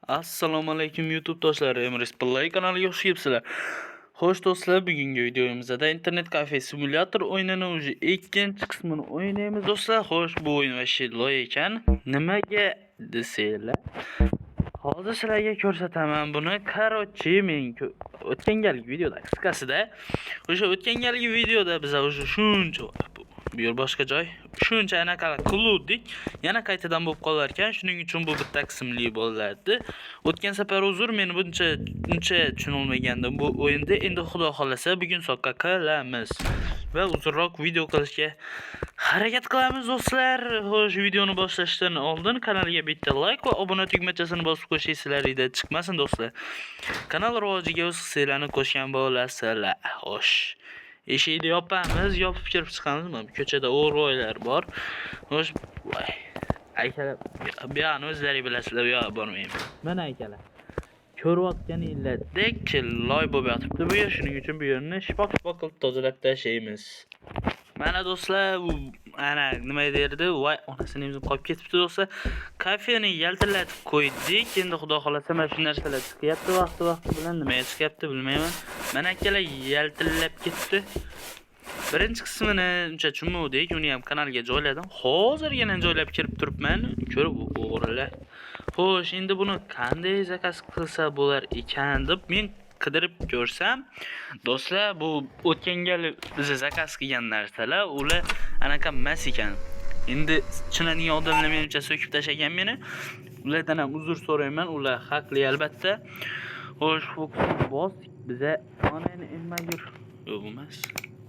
Assalomu alaykum YouTube do'stlari, Emris Play kanaliga xush kelibsizlar. Xo'sh do'stlar, bugungi videomizda internet kafe simulyator o'yinini уже ikkinchi qismini o'ynaymiz do'stlar. Xo'sh, bu o'yin вообще loy ekan. Nimaga desanglar, hozir sizlarga ko'rsataman buni. Короче, men o'tgan galgi videoda qisqasida, o'sha o'tgan galgi videoda biz o'sha shuncha bu yer boshqa joy, shuncha anaqa qiluvdik, yana qaytadan bo'lib qolar ekan. Shuning uchun bu bitta qismli bo'ladi. O'tgan safar uzr, men buncha uncha tushunolmagandim bu o'yinda. Endi xudo xolasa bugun soqqa qilamiz va uzunroq video qilishga harakat qilamiz do'stlar. Xo'sh, videoni boshlashdan oldin kanalga bitta like va obuna tugmachasini bosib qo'yish esingizda chiqmasin do'stlar. Kanal rivojiga o'z hissalarini qo'shgan bo'lasizlar. Xo'sh, eshikni yopamiz, yopib kirib chiqamiz. Mana bu ko'chada o'g'rilar bor. Xo'sh, voy. Akalar, bu yoqni o'zlaring bilasizlar, bu yoqqa bormayman. Mana akalar. Ko'rayotganinglardek loy bo'lib yotibdi bu yer. Shuning uchun bu yerni shipoq-shipoq qilib tozalab tashlaymiz. Mana do'stlar, u ana nima derdi? Voy, onasini emizib qolib ketibdi do'stlar. Kafeni yaltillatib qo'ydik. Endi xudo xolasa mana shu narsalar chiqyapti vaqti-vaqti bilan. Nimaga chiqyapti bilmayman. Mana akalar yaltillab ketdi. Birinchi qismini uncha tushunmovdik, uni ham kanalga joyladim. Hozirgina joylab kirib turibman. Ko'rib o'g'rilar. Xo'sh, endi buni qanday zakaz qilsa bo'lar ekan deb men qidirib ko'rsam, do'stlar, bu o'tgan gal biz zakaz qilgan narsalar ular anaqa emas ekan. Endi tushunadigan odamlar menimcha so'kib tashlagan meni. Ulardan ham uzr so'rayman, ular haqli albatta. Xo'sh, fokusni bosdik. Biza onani emmagur. Yo'q, bu emas.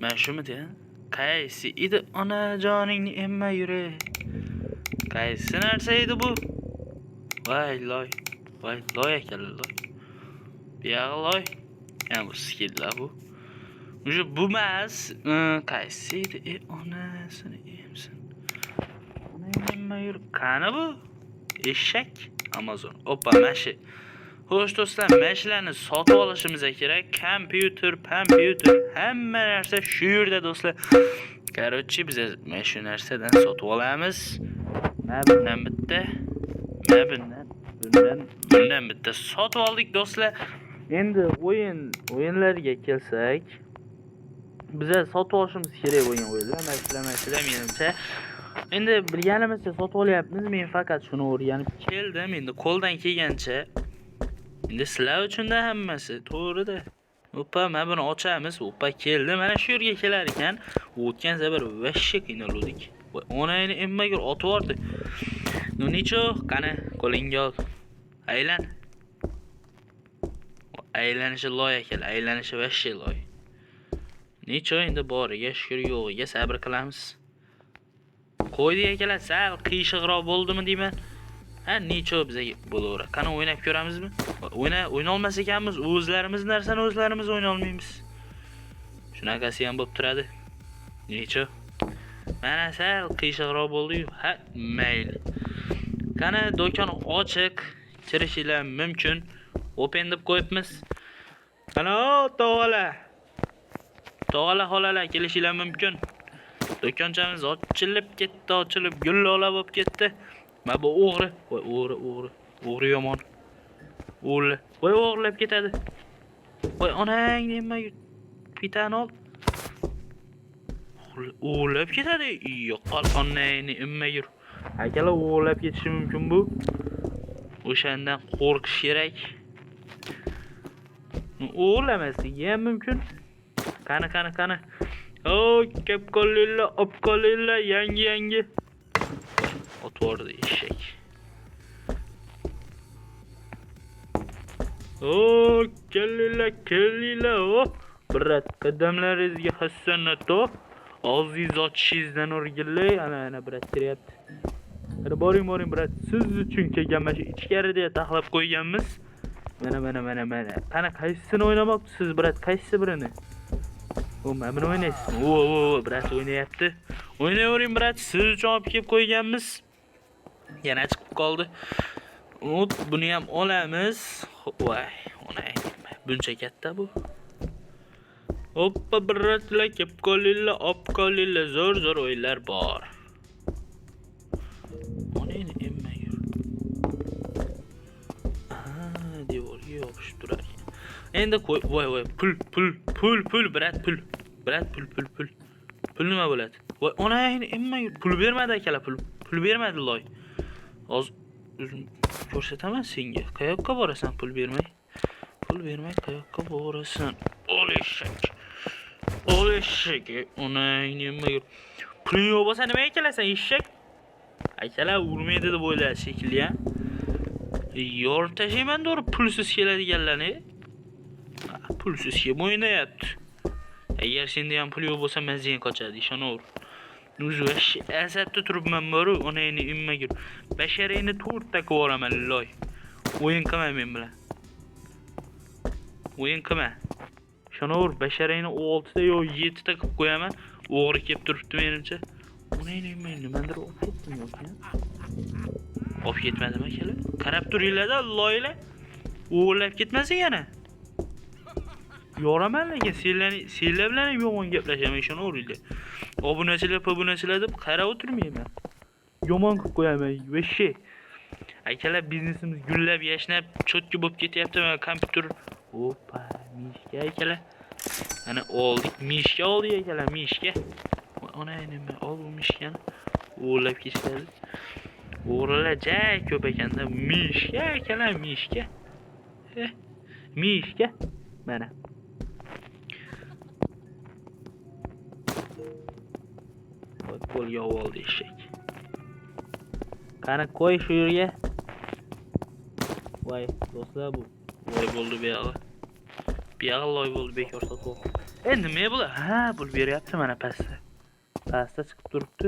Mana shumidi? Qaysi edi onajoningni emma yure? Qaysi narsa edi bu? Voy loy. Voy loy ekanlar loy. Bu yog'i loy. Ya bu skilllar bu. Уже bu emas. Qaysi edi? E onasini emsin. Onangni emma yur. Qani bu? Eshak Amazon. Oppa, mana shu. Xo'sh do'stlar, mana shularni sotib olishimiz kerak. Kompyuter, kompyuter, hamma narsa shu yerda do'stlar. Короче, biz mana shu narsadan sotib olamiz. Mana bundan bitta, mana bundan, bundan, bundan bitta sotib oldik do'stlar. Endi o'yinlarga kelsak, biza sotib olishimiz kerak bo'lgan o'yinlar mana shular, mana shular menimcha. Endi bilganimizcha sotib olyapmiz. Men faqat shuni o'rganib keldim. Endi qo'ldan kelgancha. Endi sizlar uchun-da hammasi, to'g'rida. Oppa, mana buni ochamiz. Oppa keldi. Mana shu yerga kelar ekan. O'tgan safar вообще qiynaluvdik. Voy, onangni emmagur otib yubordi. Ну ничего, qani, qo'lingga ol. Aylan. Aylanishi loy ekan, aylanishi вообще loy. Ничего, endi boriga shukr, yo'g'iga sabr qilamiz. Qo'ydik akalar, sal qiyshiqroq bo'ldimi deyman. Ha, ничего bizga bo'laveradi. Qani o'ynab ko'ramizmi? O'yna, o'ynolmas ekanmiz, o'zlarimiz narsani o'zlarimiz o'yna olmaymiz. Shunaqasi ham bo'lib turadi. Ничего. Mana sal qiyshiqroq bo'ldi-yu. Ha, mayli. Qani do'kon ochiq, kirishinglar mumkin. Open deb qo'yibmiz. Qani tog'alar. Tog'alar, xolalar kelishinglar mumkin. Do'konchamiz ochilib ketdi, ochilib gullola bo'lib ketdi. Mana bu o'g'ri. Voy, o'g'ri, o'g'ri. O'g'ri yomon. O'g'ri. Voy, o'g'irlab ketadi. Voy, onang nima pitani ol. O'g'irlab ketadi. Yo'qol onangni emmagur. Akalar o'g'irlab ketishi mumkin bu. O'shandan qo'rqish kerak. O'g'irlamasligi ham mumkin. Qani, qani, qani. O, kelib qolinglar, olib qolinglar, yangi yangi. Otib yubordi eshak. O, kelinglar, kelinglar, o. Brat, qadamlaringizga hasanat, o. Og'zingiz ochishingizdan o'rgilay. Ana, ana brat kiryapti. Hadi boring, boring brat. Siz uchun kelgan mana shu ichkarida taxlab qo'yganmiz. Mana, mana, mana, mana. Qani qaysisini o'ynamoqchisiz, brat? Qaysi birini? O, mana buni o'ynaysizmi? O, o, o, brat o'ynayapti. O'ynayvering, brat. Siz uchun olib kelib qo'yganmiz. Yana chiqib qoldi. Hop, buni ham olamiz. Voy, onang. Buncha katta bu. Hoppa, bratlar, kelib qolinglar, olib qolinglar. Zo'r-zo'r o'yinlar bor. Onangni emmagur. Endi qo'y, voy voy, pul, pul, pul, pul, brat, pul. Brat, pul, pul, pul. Pul nima bo'ladi? Voy, onangni emma pul bermadi akalar, pul. Pul bermadi loy. Hozir o'zim ko'rsataman senga. Qayoqqa borasan pul bermay? Pul bermay qayoqqa borasan? Ol eshak. Ol eshak. Onangni emma. Puling yo'q bo'lsa nimaga kelasan eshak? Akalar urmaydi deb o'yladi shekilli, ha? Yorib tashlayman to'g'ri pulsiz keladiganlarni. Pulsiz kim o'ynayapti? Agar senda ham pul yo'q bo'lsa mazang qochadi, ishonaver. O'zi вообще asabda turibman boru, onangni immagir. Basharangni to'rtta qilib yuboraman loy. O'yin qilma men bilan. O'yin qilma. Ishonaver, basharangni 6 ta yo 7 ta qilib qo'yaman. O'g'ri kelib turibdi menimcha. Onangni immang nimadir olib ketdim yoki? Olib ketmadimi akalar? Qarab turinglar-da, loylar. O'g'irlab ketmasin yana. Yoraman lekin senlar bilan ham yomon gaplashaman, ishonaveringlar. Obunachilar, obunachilar deb qarab o'tirmayman. Yomon qilib qo'yaman, вообще. Akalar, biznesimiz gullab yashnab, чётко bo'lib ketyapti. Mana kompyuter. Opa, мышка akalar. Mana oldik, мышка oldik akalar, мышка. Ona nima, ol bu мышка ni. O'g'irlab ketishadi. O'g'rilar ja ko'p ekanda. Мышка akalar, мышка. Мышка. Mana. Voy, qo'lga oldi eshak. Qani qo'y shu yerga. Voy, do'stlar, bu loy bo'ldi bu yog'i. Bu yog'i loy bo'ldi, bekor sotib. Nima bular? Ha, pul beryapti mana pastda. Pastda chiqib turibdi.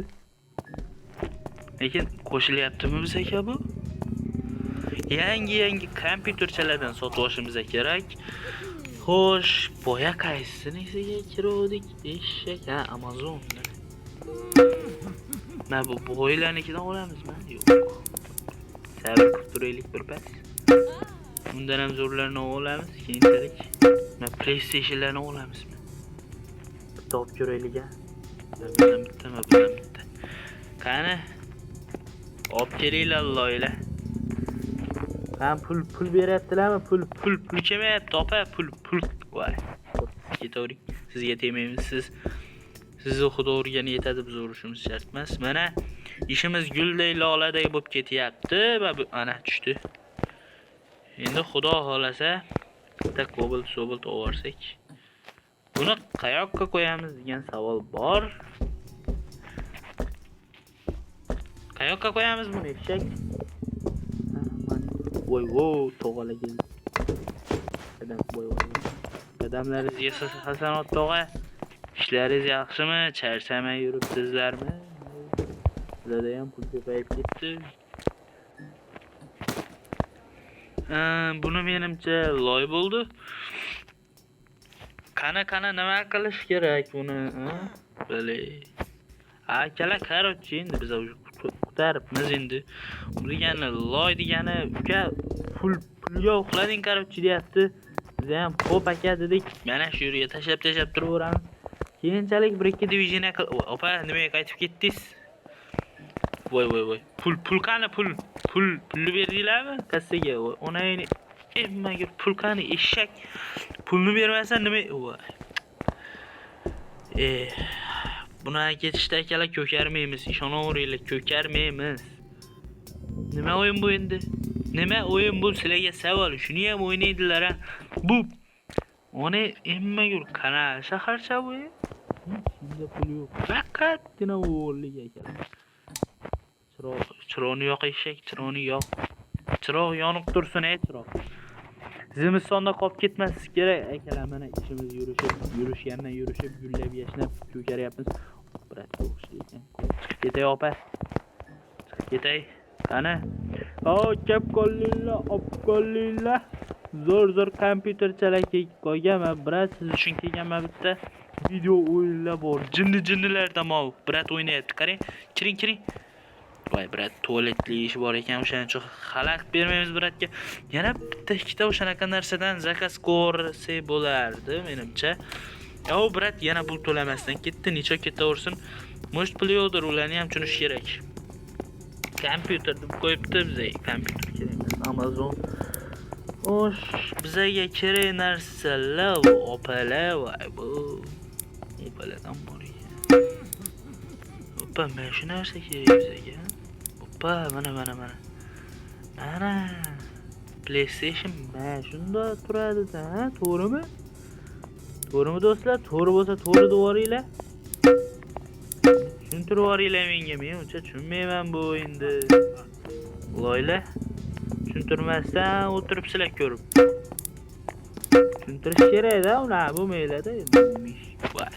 Lekin qo'shilyaptimi bizga bu? Yangi-yangi kompyuterchalardan sotib olishimiz kerak. Xo'sh, boya qaysinisiga kiruvdik? Eshak, ha, Amazon. Mana bu boylarnikidan olamizmi? Yo'q. Sabr qilib turaylik bir pas. Bundan ham zo'rlarini olamiz keyinchalik. Mana PlayStation'larni olamizmi? Bitta olib ko'raylik a. Bundan bitta, mana bundan bitta. Qani? Olib kelinglar loylar. Ha, pul beryaptilarmi? Pul, pul, pul kelmayapti, opa, pul, pul. Voy. Ketavering. Sizga tegmaymiz, sizni xudo urgani yetadi, biz urishimiz shart emas. Mana ishimiz gulday loladay bo'lib ketyapti va bu ana tushdi. Endi xudo xolasa bitta kobalt sobalt olsak. Buni qayoqqa qo'yamiz degan savol bor. Qayoqqa qo'yamiz buni eshak? Voy voy, tog'alar keldi. Dadam, voy voy. Dadamlaringizga hasanot tog'a. Ishlaringiz yaxshimi? Charchamay yuribsizlarmi? Sizlarda ham pul ko'payib ketdi. Buni menimcha loy bo'ldi. Qani qani nima qilish kerak buni? Bale. Akalar, короче, endi biz qutaribmiz endi. Bu degani loy degani uka pulga uxlading короче deyapti. Biz ham xo'p aka dedik. Mana shu yerga tashlab turaveramiz. Keyinchalik bir ikki diviziyani qil. Opa, nimaga qaytib ketdingiz? Voy voy voy. Pul, pul qani pul? Pul, pulni berdinglarmi kassaga? Voy, onangni emmaga pul qani eshak? Pulni bermasan nima? Voy. Bunaqa ketishda akalar ko'karmaymiz, ishonaveringlar, ko'karmaymiz. Nima o'yin bu endi? Nima o'yin bu sizlarga savol. Shuni ham o'ynaydilar ha. Bu ona emmagur qana shaharcha bu? Hech pul yo'q. Faqatgina o'g'irlik akalar. Chiroq, chiroqni yoq eshak, chiroqni yoq. Chiroq yonib tursin ey chiroq. Zimistonda qolib ketmaslik kerak akalar. Mana ishimiz yurishib, yurishgandan yurishib, gullab yashnab ko'karyapmiz. Brat o'xshaydi ekan. Chiqib ketay opa. Chiqib ketay. Qani? O, kep qo'linglar, op qo'linglar. Zo'r zo'r kompyuterchalar kelib qo'yganman. Brat siz uchun kelganman bitta video o'yinlar bor. Jinni jinnilar tamom. Brat o'ynayapti. Qarang. Kiring, kiring. Voy brat, tualetli ishi bor ekan, o'shaning uchun xalaqit bermaymiz bratga. Yana bitta ikkita o'shanaqa narsadan zakaz ko'rsa bo'lardi menimcha. Yo brat yana pul to'lamasdan ketdi, necha ketaversin. Может puli yo'qdir, ularni ham tushunish kerak. Kompyuter deb qo'yibdi bizga, kompyuter kerak emas, Amazon. Xo'sh, bizaga kerak narsalar opalar, voy bu. Opalardan bor ekan. Opa, mana shu narsa kerak bizaga. Opa, mana mana mana. Mana PlayStation mana shunda turadi-da, ha? To'g'rimi? To'g'rimi do'stlar? To'g'ri bo'lsa to'g'ri devoringlar. Tushuntirib yuboringlar menga, men uncha tushunmayman bu endi. Loyla tushuntirmasdan o'tiribsizlar ko'rib. Tushuntirish kerak-da, unaqa bo'lmaydi-da. Voy.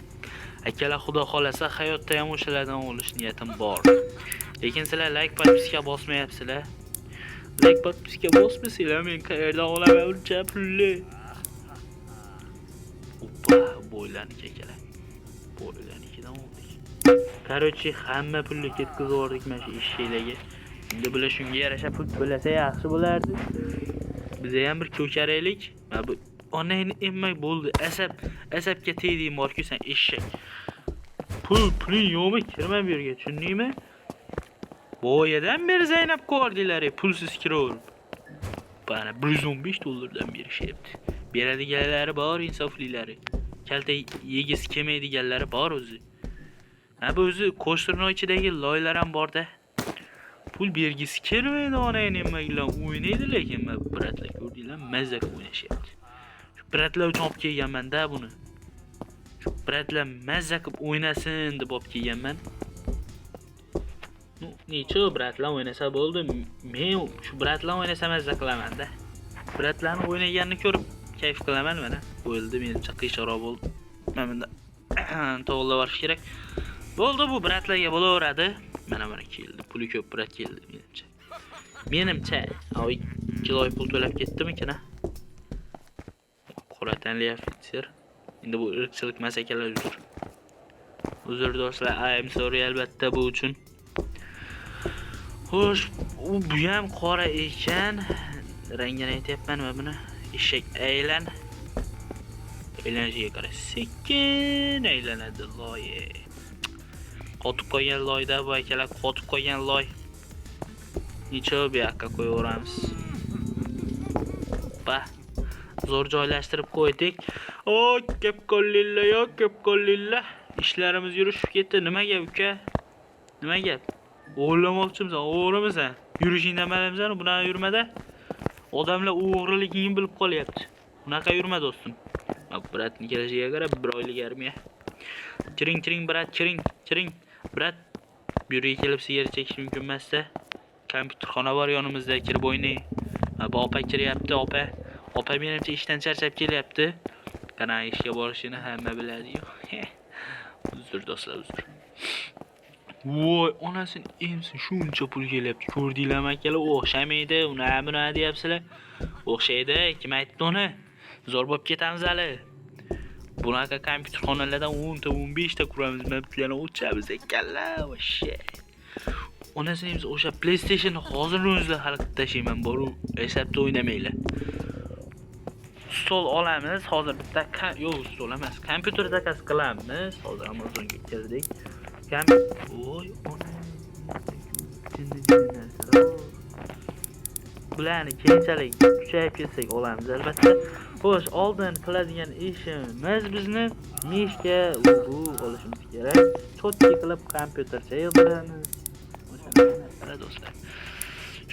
Akalar, xudo xolasa hayotda ham o'shalardan olish niyatim bor. Lekin sizlar like, подписка bosmayapsizlar. Like, подписка bosmasanglar, men qayerdan olaman uncha pulni? Oppa, boylarniki akalar. Boylarnikidan oldik. Короче, hamma pulni ketkazib yubordik mana shu eshaklarga. Endi bular shunga yarasha pul to'lasa yaxshi bo'lardi. Biza ham bir ko'charaylik. Mana bu onangni emmay bo'ldi. Asab, asabga tegding borku sen eshak. Pul, puling yo'qmi? Kirma bu yerga, tushundingmi? Boyadan beri Zaynab ko'rdinglar, pulsiz kiraverib. Mana 115 dollardan berishyapti. Beradiganlari bor, insoflilari. Kalta yegisi kelmaydiganlari bor o'zi. Ha, bu o'zi qo'shtirnoq ichidagi loylar ham borda. Pul bergisi kelmaydi onangni emmaglar o'ynaydi, lekin mana брат lar, ko'rdinglar, mazza qilib o'ynashyapti. Shu брат lar uchun olib kelganman-da buni. Shu брат lar mazza qilib o'ynasin deb olib kelganman. Ну, ничего, брат lar o'ynasa bo'ldi. Men shu брат lar o'ynasa mazza qilaman-da. Брат larni o'ynaganini ko'rib kayf qilaman mana. Bo'ldi, menimcha qiyshiqroq bo'ldi. Mana bunda to'g'rilab borish kerak. Bo'ldi, bu брат larga bo'laveradi. Mana mana keldi. Puli ko'p брат keldi menimcha. Menimcha, oy, 2 loy pul to'lab ketdimikin, a? Qora tanli ofitser. Endi bu irqchilik emas akalar, uzr. Uzr do'stlar, I am sorry albatta bu uchun. Xo'sh, u bu ham qora ekan. Rangini aytyapman va buni eshak aylan. Aylanishiga qara, sekin aylanadi loyi. Qotib qolgan loyda bu akalar, qotib qolgan loy. Necha bu yoqqa qo'yaveramiz. Ba. Zo'r joylashtirib qo'ydik. O, kep qo'llilla, yo, kep qo'llilla. Ishlarimiz yurishib ketdi. Nima gap, uka? Nima gap? O'g'irlamoqchimisan, o'g'rimisan? Yurishingdan bilamsan, bunaqa yurmada. Odamlar o'g'riligingni bilib qolyapti. Unaqa yurma, do'stim. Брат ning kelishiga qarab, bir oylik armiya. Kiring, kiring, брат, kiring, kiring. Брат, bu yerga kelib sigaret chekish mumkin emasda. Kompyuterxona bor yonimizda, kirib o'ynang. Mana bu opa kiryapti, opa. Opa menimcha ishdan charchab kelyapti. Qanaqa ishga borishini hamma biladi-yu. Uzr do'stlar, uzr. Voy, onasini emsin, shuncha pul kelyapti. Ko'rdinglarmi akalar? O'xshamaydi, unaqa bunaqa deyapsizlar. O'xshaydi, kim aytdi uni? Zo'r bo'lib ketamiz hali. Bunaqa kompyuterxonalardan 10 ta, 15 ta quramiz, mana bitlarni o'chamiz ekanlar, вообще. Onasini emsin, o'sha PlayStation'ni hozir o'zida hal qilib tashlayman, boru esabda o'ynamanglar. Stol olamiz, hozir bitta yo'q, stol emas, kompyuter заказ qilamiz. Hozir Amazonga kirdik. Voy, ona. Jinni jinni narsalar. Bularni keyinchalik kuchayib ketsak olamiz albatta. Xo'sh, oldin qiladigan ishimiz bizni мышка bu olishimiz kerak. Чётко qilib kompyutercha yig'diramiz. O'shanaqa narsalar do'stlar.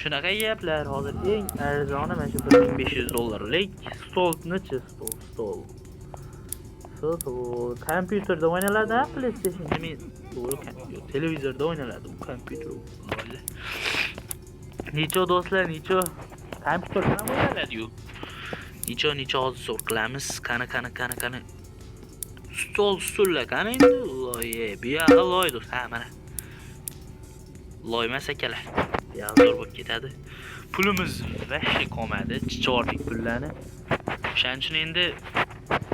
Shunaqa gaplar. Hozir eng arzoni mana shu 1500 dollarlik stolnichi, stol, stol. Stol kompyuterda o'ynaladi, ha, PlayStation men to'g'ri, yo'q, televizorda o'ynaladi u kompyuter. Loyla. Ничего do'stlar, ничего. Kompyuterda ham o'ynaladi-yu. Ничего, ничего, hozir zo'r qilamiz. Qani, qani, qani, qani. Stol, stullar qani endi? Loy, bu yog'i loy do'st. Ha, mana. Loy emas akalar. Bu yog'i zo'r bo'lib ketadi. Pulimiz вообще qolmadi. Chichordik pullarni. O'shaning uchun endi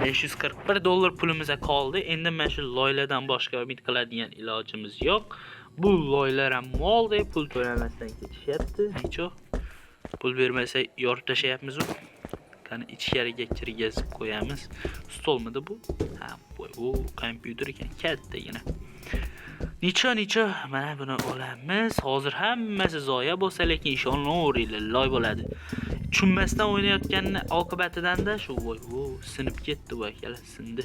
541 dollar pulimiz qoldi. Endi mana shu loylardan boshqa umid qiladigan ilojimiz yo'q. Bu loylar ham mol deb pul to'lamasdan ketishyapti. Ничего. Pul bermasa yorib tashlayapmiz u. Qani, ichkariga kirgizib qo'yamiz. Stolmidi bu? Ha, bu kompyuter ekan, kattagina. Ничего, ничего, mana buni olamiz. Hozir hammasi zoya bo'lsa, lekin ishonaveringlar, loy bo'ladi. Tushunmasdan o'ynayotganini oqibatidanda shu voy vo sinib ketdi bu akalar, sindi.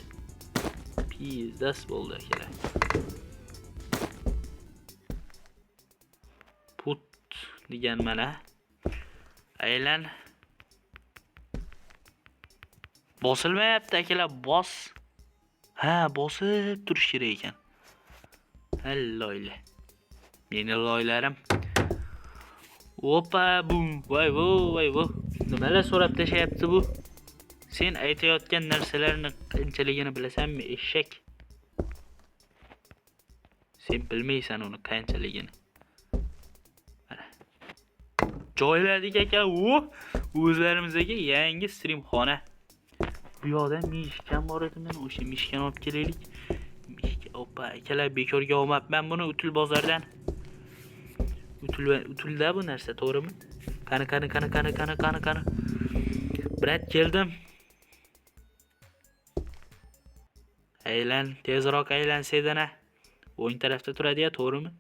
Pizdas bo'ldi akalar. Put degan mana. Aylan. Bosilmayapti akalar, bos. Ha, bosib turish kerak ekan. Loyla. Meni loylarim. Opa, bum. Voy vo, voy vo. Nimalar so'rab tashlayapti bu? Sen aytayotgan narsalarni qanchaligini bilasanmi, eshak? Sen bilmaysan uni qanchaligini. Mana. Joyladik aka, u o'zlarimizga yangi streamxona. Bu yoqda mishkan bor edi, mana o'sha mishkani olib kelaylik. Mishka, opa, akalar bekorga olmabman buni utul bozordan. Utul utulda bu narsa, to'g'rimi? Qani, qani, qani, qani, qani, qani, qani. Brat, keldim. Aylan, tezroq aylan sedana. O'ng tarafda turadi-ya, to'g'rimi?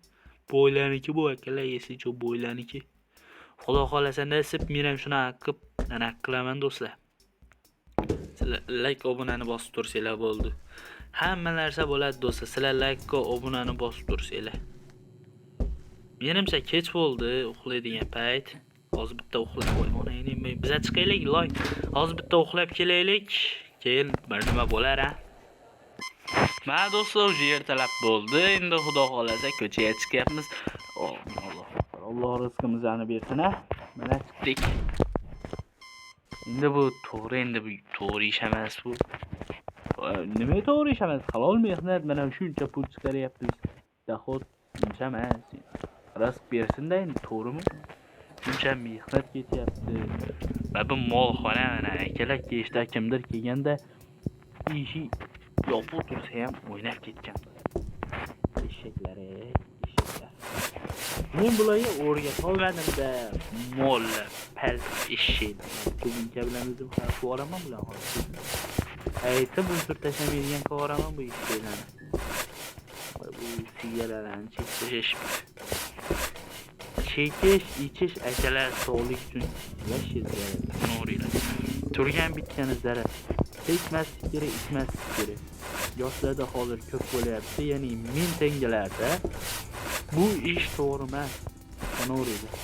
Boylarniki bu akalar, esicho boylarniki. Xudo xolasa nasib men ham shunaqa qilib, anaqa qilaman do'stlar. Sizlar like obunani bosib tursanglar bo'ldi. Hamma narsa bo'ladi do'stlar. Sizlar like va obunani bosib tursanglar. Menimcha kech bo'ldi, uxlaydigan payt. Hozir bitta uxlab qo'y. Onangni biza chiqaylik, loy. Hozir bitta uxlab kelaylik. Keyin bir nima bo'lar a. Mana do'stlar, o'sha ertalab bo'ldi. Endi xudo xolasa ko'chaga chiqyapmiz. Alloh, Alloh rizqimizni bersin a. Mana chiqdik. Endi bu to'g'ri, endi bu to'g'ri ish emas bu. Nima to'g'ri ish emas? Halol mehnat mana shuncha pul chiqaryapmiz. Daxot uncha emas. Rizq bersin-da endi, to'g'rimi? Shuncha mehnat ketyapti. Va bu molxona mana akalar kechda kimdir kelganda eshik yopiq tursa ham o'ynab ketgan. Eshaklar, eshaklar. Men bularga o'rgata olmadim-da. Mollar, palt eshaklar. Kubinka bilan o'zim qarab yuboraman bularni hozir. Aytib uzr tashlamaydigan qilib yuboraman bu eshaklarni. Voy, bu sigaralarni chekib tashlashibdi. Chekish, ichish akalar sog'lik uchun вообще zarar. No'ringlar. Turgan bitgani zarar. Chekmaslik kerak, ichmaslik kerak. Yoshlarda hozir ko'p bo'lyapti, ya'ni men tengilarda bu ish to'g'ri emas. No'ringlar.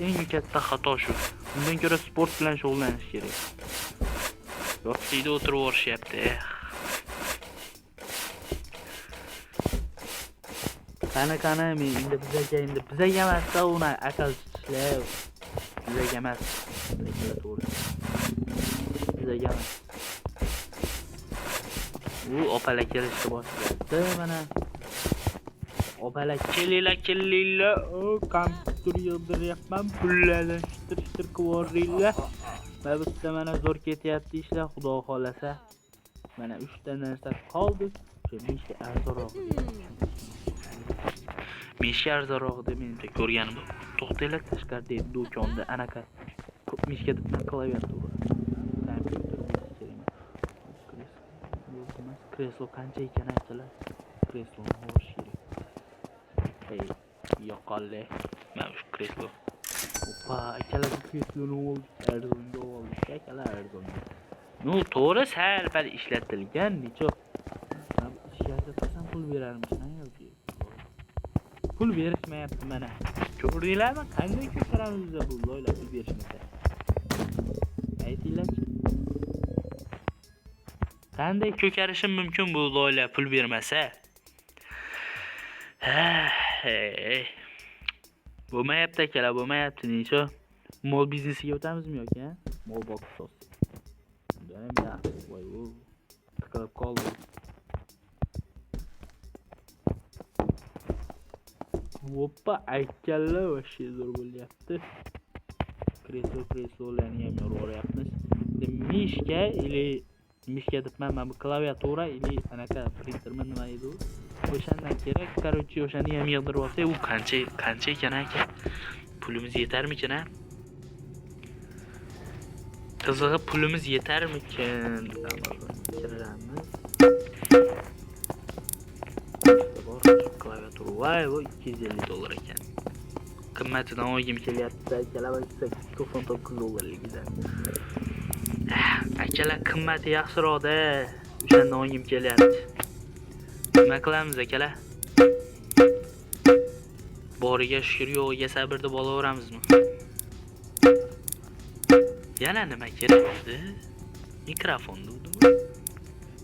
Eng katta xato shu. Undan ko'ra sport bilan shug'ullanish kerak. Yoshlikda o'tirib yuborishyapti. Qani qani men endi bizaga endi bizaga emas-da uni aql tutishlar. Bizaga emas. Bizaga to'g'ri. Bizaga emas. U opalar kelishni boshladi mana. Opalar kelinglar, kelinglar. O kompyuter yig'diryapman, pullarni shitir-shitir qilib yuboringlar. Va bitta mana zo'r ketyapti ishlar, xudo xolasa. Mana 3 ta narsa qoldi. O'sha mishka arzonroq. Mishka arzonroq deb menimcha ko'rganim. To'xtanglar, tashqaridagi do'konda anaqa ko'p mishka deb klaviatura. Kompyuter bo'lishi kerak emas. Kreslo kreslo qancha ekan aytsalar, kresloni olish kerak. Ey, yo'qolli. Mana shu kreslo. Opa, akalar bu kresloni oldik, arzonga oldik, akalar arzonga. Ну, to'g'ri, sal-pal ishlatilgan, necha ichkarida tursam pul berarmish, ha yoki pul berishmayapti mana. Ko'rdinglarmi? Qanday ko'taramiz bu loylar pul berishmasa? Aytinglarchi. Qanday ko'karishim mumkin bu loylar pul bermasa? Hey. Bo'lmayapti akalar, bo'lmayapti necha. Mol biznesiga o'tamizmi yoki, ha? Mol boqib sotsak. Unda ham yaxshi. Voy, u tiqilib qoldi. Hoppa, akalar вообще zo'r bo'lyapti. Kreslo, kreslolarni ham yoraveryapmiz. Endi mishka или mishka debman, mana bu klaviatura или anaqa printermi nima edi u? O'shandan kerak. Короче, o'shani ham yig'dirib olsak, u qancha qancha ekan aka? Pulimiz yetarmikin a? Qizig'i pulimiz yetarmikin? Kiramiz. Bor klaviatura. Voy, bu $250 ekan. Qimmatidan olgim kelyapti. Akalar, 99 dollarligidan. Akalar, qimmati yaxshiroqda. O'shandan olgim kelyapti. Nima qilamiz akalar? Boriga shukr, yo'g'iga sabr deb olaveramizmi? Yana nima kerak edi? Mikrofon degdimi?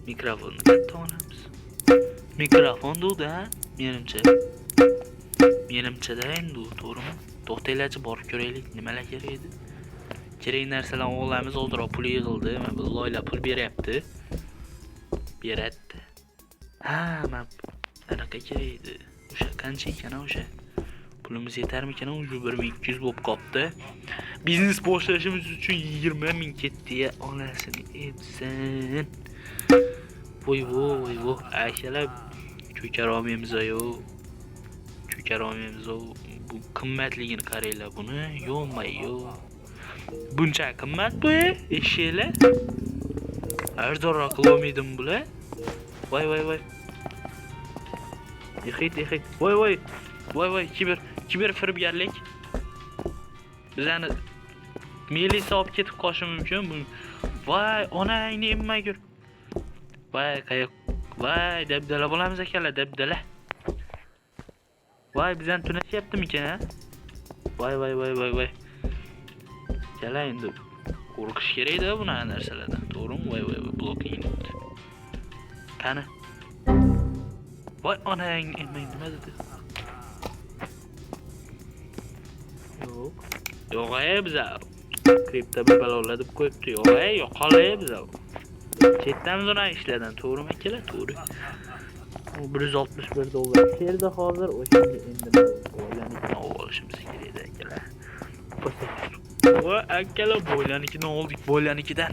Mikrofonni qayerdan olamiz? Mikrofon degdi, ha? Menimcha. Menimcha-da endi u, to'g'rimi? To'xtanglarchi, borib ko'raylik, nimalar kerak edi. Kerak narsalarni olamiz, ozroq pul yig'ildi. Mana bu Loyla pul beryapti. Beradi. Ha, mana anaqa kerak edi. O'sha qancha ekan o'sha? Pulimiz yetarmikan? Уже 1200 bo'lib qolibdi. Biznes boshlashimiz uchun 20 ming ketdi ya, onasini emsin. Voy voy voy, akalar, ko'kara olmaymiz ayo. Ko'kara olmaymiz. Bu qimmatligini qaranglar buni. Yo'q-ma-yo. Buncha qimmat bu, eshaklar. Arzonroq qilolmaydimi bular? Voy voy voy. Exit, exit. Voy voy. Voy voy, kiber firibgarlik. Bizani milisa olib ketib qolishi mumkin. Bu voy, onangni emmagur. Voy, qayoq. Voy, dabdala bo'lamiz akalar, dabdala. Voy, bizani tunashyaptimikan, ha? Voy voy voy voy voy. Akalar, endi qo'rqish kerak-da bunaqa narsalardan, to'g'rimi? Voy voy voy, blocking debdi. Qani? Voy, onang emmang nima dedi? Yo'q. Yo'q, ey, biza kripto bir balolar deb qo'yibdi. Yo'q, ey, yo'qol, ey, biza. Chetdamiz unaqa ishlardan, to'g'rimi akalar? To'g'ri. U 161 dollar keldi hozir, o'shanga endi boylarnikini olib olishimiz kerak edi akalar. Va akalar, boylarnikini oldik, boylarnikidan.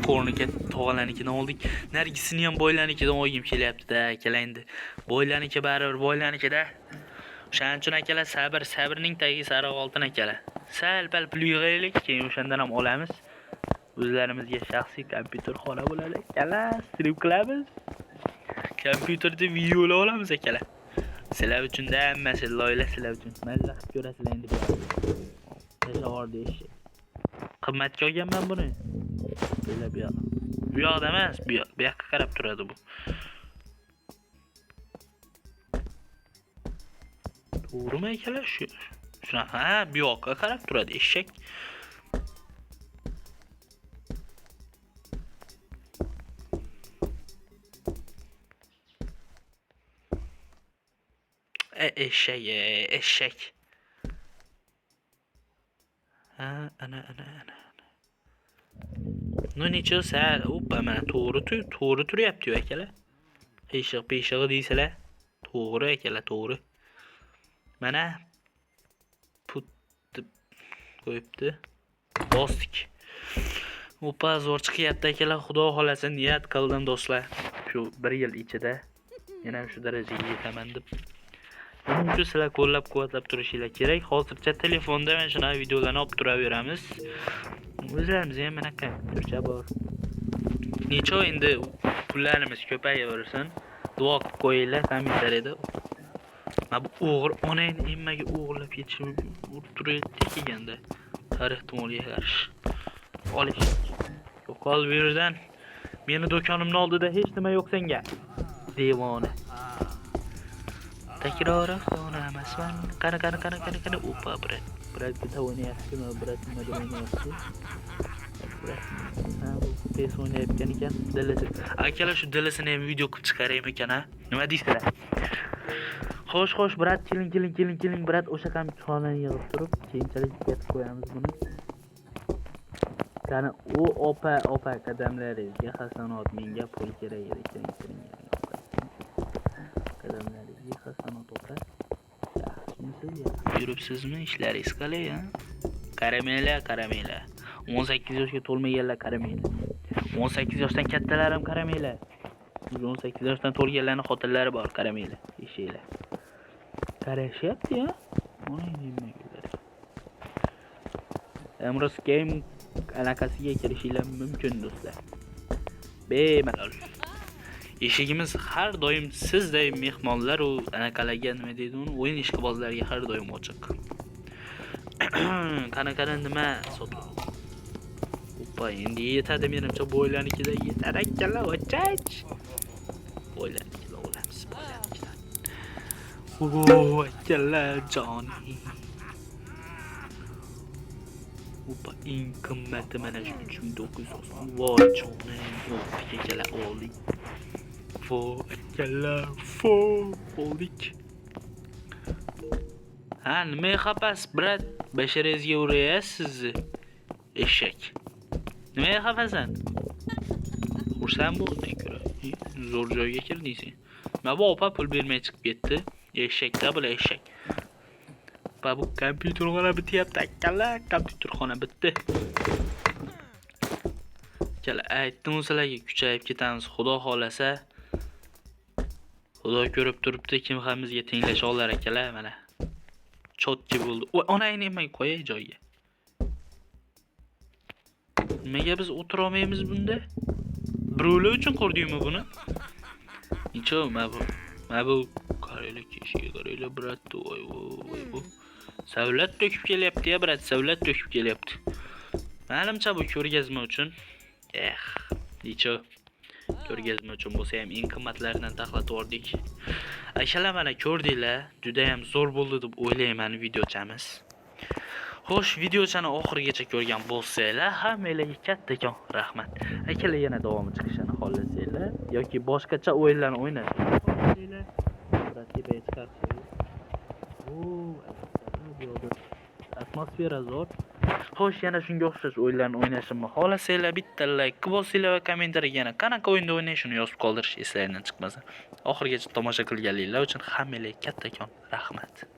Qo'rniki tog'alarnikini oldik. Nargisini ham boylarnikidan olgim kelyapti-da akalar endi. Boylarniki baribir boylarnikida. O'shaning uchun akalar, sabr, sabrning tagi sariq oltin akalar. Sal-pal pul yig'aylik, keyin o'shandan ham olamiz. O'zlarimizga shaxsiy kompyuterxona bo'ladi akalar, stream qilamiz. Kompyuterda videolar olamiz akalar. Sizlar uchun-da hammasi, Loyla sizlar uchun. Mazza qilib ko'rasizlar endi bu. Tashavor deyish. Qimmatga olganman buni. Böyle bu yoq. Bu yoqda emas, bu yoq, bu yoqqa qarab turadi bu. To'g'rimi akalar shu? Shunaqa, ha, bu yoqqa qarab turadi eshak. Eshak, eshak. Ha, ana, ana, ana. Ну ничего, sal, oppa, mana to'g'ri to'g'ri turyapti-yu akalar. Qiyshiq pishig'i deysizlar. To'g'ri akalar, to'g'ri. Mana put deb qo'yibdi. Bosdik. Oppa, zo'r chiqyapti akalar. Xudo xolasa niyat qildim do'stlar. Shu bir yil ichida yana shu darajaga yetaman deb. Buning uchun sizlar qo'llab-quvvatlab turishinglar kerak. Hozircha telefonda mana shunaqa videolarni olib turaveramiz. O'zlarimizda ham mana kompyutercha bor. Necha endi pullarimiz ko'payaversin. Duo qilib qo'yinglar kommentariyada. Mana bu o'g'ri onangni emmaga o'g'irlab ketishi mumkin. Urib turayapti kelganda. Har ehtimolga qarshi. Olish. Yo'qol bu yerdan. Meni do'konimning oldida hech nima yo'q senga. Devona. Takror afsona emasman. Qani qani qani qani qani. Opa, brat. Brat bitta o'ynayapti, nima brat nimadir o'ynayapti. Brat. Ha, bu PES o'ynayotgan ekan. Dilisi. Akalar, shu dilisini ham video qilib chiqaraymi ekan, ha? Nima deysizlar? Xo'sh, xo'sh, brat, keling, keling, keling, keling, brat, o'sha kompyuterxonani yig'ib turib, keyinchalik ketib qo'yamiz buni. Qani, u opa, opa, qadamlaringizga hasanot, menga pul kerak edi. Keling, keling, keling, opa. Qadamlaringizga hasanot, opa. Yaxshimisiz? Yaxshi yuribsizmi? Ishlaringiz qalay, ha? Qaramanglar, qaramanglar. 18 yoshga to'lmaganlar qaramanglar. 18 yoshdan kattalar ham qaramanglar. 18 yoshdan to'lganlarning xotinlari bor, qaramanglar, eshaklar. Qarashyapti-ya. Voy, nimalar. Emros Game aloqasiga kirishinglar mumkin do'stlar. Bemalol. Eshigimiz har doim sizday mehmonlar u anaqalarga, nima deydi uni, o'yin ishqibozlariga har doim ochiq. Qani, qani, nima sotib? Oppa, endi yetadi menimcha, boylarnikida yetar akalar, ochach. Boylarnikida olamiz, boylarnikidan. O, akalar, joni. Oppa, eng qimmati mana shu 3990. Voy jonim, oldik akalar, oldik. Voy akalar, voy, oldik. Ha, nima xafas, брат? Basharangizga uraya sizni. Eshak. Nimaga xafasan? Xursand bo'lding ko'ra. Zo'r joyga kirding sen. Mana bu opa pul bermay chiqib ketdi. Eshakda bular, eshak. Va bu kompyuterxona bityapti akalar, kompyuterxona bitdi. Akalar, aytdim sizlarga, kuchayib ketamiz, xudo xolasa. Xudo ko'rib turibdi, kim ham bizga tenglasha olar akalar, mana. Чётки bo'ldi. Voy, onangni nimaga qo'yay joyiga. Nimaga biz o'tira olmaymiz bunda? Birovlar uchun qurdingmi buni? Ничего, mana bu qaranglar, keshiga qaranglar, брат. Voy voy voy. Savlat to'kib kelyapti ya, брат, savlat to'kib kelyapti. Manimcha, bu ko'rgazma uchun. Eh, ничего. Ko'rgazma uchun bo'lsa ham eng qimmatlaridan taxlatib yubordik. Akalar, mana ko'rdinglar, juda ham zo'r bo'ldi deb o'ylayman videochamiz. Xo'sh, videochani oxirigacha ko'rgan bo'lsanglar, hammanglarga kattakon rahmat. Akalar, yana davomi chiqishini xohlasanglar yoki boshqacha o'yinlarni o'ynashni xohlasanglar, брат, tepaga chiqarib qo'ying. O, bu yoqda atmosfera zo'r. Xo'sh, yana shunga o'xshash o'yinlarni o'ynashimni xohlasanglar, bitta like bosinglar va kommentariyaga yana qanaqa o'yinda o'ynashini yozib qoldirish eslaringdan chiqmasin. Oxirigacha tomosha qilganinglar uchun hammanglarga kattakon rahmat.